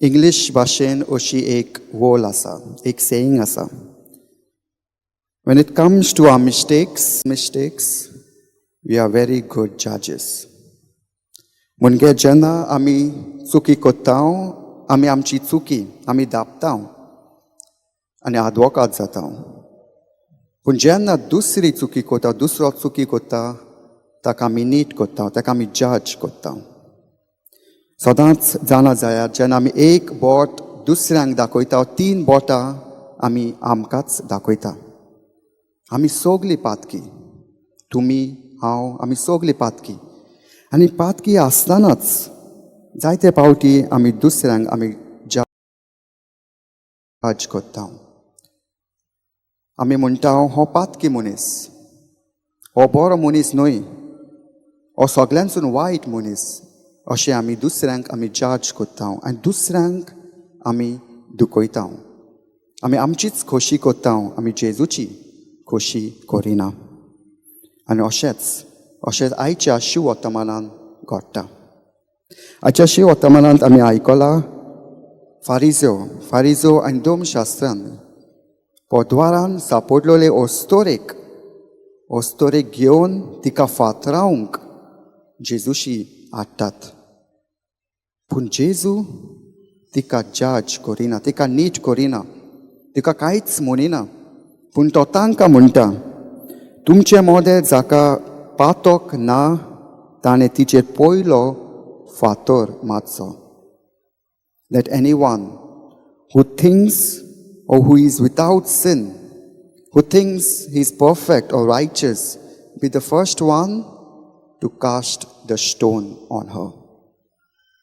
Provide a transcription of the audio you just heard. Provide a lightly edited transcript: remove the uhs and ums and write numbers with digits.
English भाशेन अशी एक वोल आसा, एक सेईंग आसा, "When it comes to our mistakes, we are very good judges." म्हणजे जेन्ना आमी चुकी करता, आमी आमची चुकी आमी दापता आनी आदवोकाद जाता. पूण जेन्ना दुसरी चुकी करता, दुसरो चुकी करता, ताका आमी नीट करता, ताका आमी जज करता. सदांच जाणा जायात, जेन्ना आमी एक बोट दुसऱ्यांक दाखयता, तीन बोटां आमी आमकांच दाखयता. आमी सगलीं पातकी. तुमी, हांव, आमी सगलीं पातकी. आनी पातकी आसतनाच जायते पावटी आमी दुसऱ्यांक आमी जज करता. आमी म्हणटा, हो पातकी मनीस, हो बरो मनीस न्हय, हो सगल्यांसून वायट मनीस. अशें आमी दुसऱ्यांक आमी जज करता आनी दुसऱ्यांक आमी दुखयता. आमी आमचीच खोशी करता, आमी जेजूची खोशी करिना. आनी अशेंच अशेंच आयच्या शिव वर्तमानान घडटा. आयच्या शिव वर्तमानांत आमी आयकलां, फारिजो फारिजो आनी धर्मशास्त्रान पोदवारान सापडलेले अस्तोरेक अस्तोरेक घेवन तिका फातरावंक जेजूशी हाडटात. पूण जेजू तिका जज करिना, तिका नीट करिना, तिका कांयच म्हणिना. पूण तो तांकां म्हणटा, तुमचे मोदें जाका पातोक ना, ताणें तिचेर पयलो फातर मारचो. Let anyone who thinks or who is without sin, who thinks he is perfect or righteous, be the first one to cast the stone on her.